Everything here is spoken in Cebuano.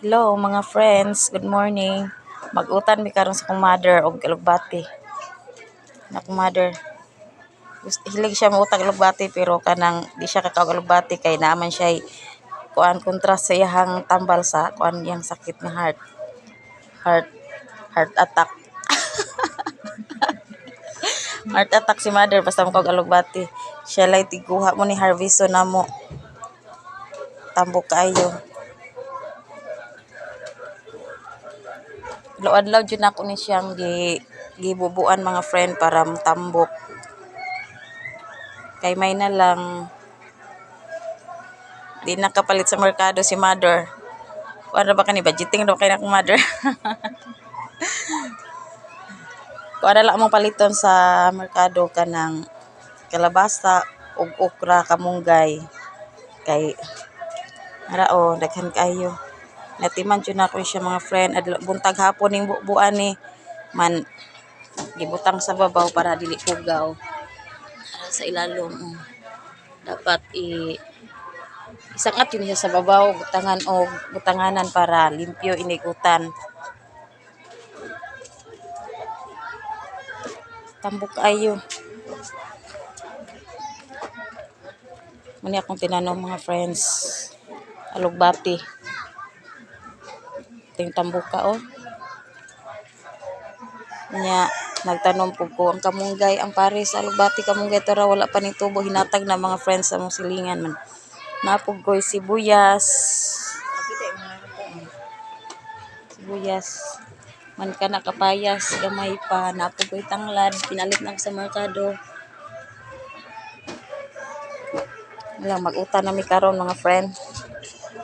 Hello mga friends, good morning. Mag-utan mi karon sa akong mother og alugbati. Na akong mother. Gusto, hilig siya moutag alugbati, pero kanang di siya kakaog alugbati kay naa man siya kuan, kontra sa iyahang tambal sa kuan, iyang sakit nga heart. Heart attack. Heart attack si mother basta mokaog alugbati. Siya lay tiguha mo ni harveston namo. Tambok kaayo. Adlaw-adlaw jud nako ni siyang gibubuan, mga friend, para motambok. Kay may na lang di nakapalit sa merkado si mother. Kuan ra ba kani, budgeting ra ba kay na akong mother? Kuan na lang among paliton sa merkado, kanang kalabasa ug okra, kamunggay. Kay ara oh, daghan kaayo. Natiman jud nako siya, mga friend, adlaw, buntag, hapon ning bubuan ni man, gibutang sa babaw para dili pugaw. Ara sa ilalom, oh. Dapat isangat yun siya sa babaw, butangan og butanganan para limpyo inigutan. Tambok kaayo. Muni akong tinanom, mga friends. Alugbati. Ting tambuka oh. Nya nagtanom pud ko ang kamunggay, ang pares sa alugbati, kamunggay tara wala pa ni tubo, hinatag na, mga friends, sa among silingan man. Naa pud koy sibuyas. Sibuyas man kana, kapayas gamay pa, naa pud koy tanglad, pinalit na ko sa merkado. Wala, mag-utan na mi karon, mga friend.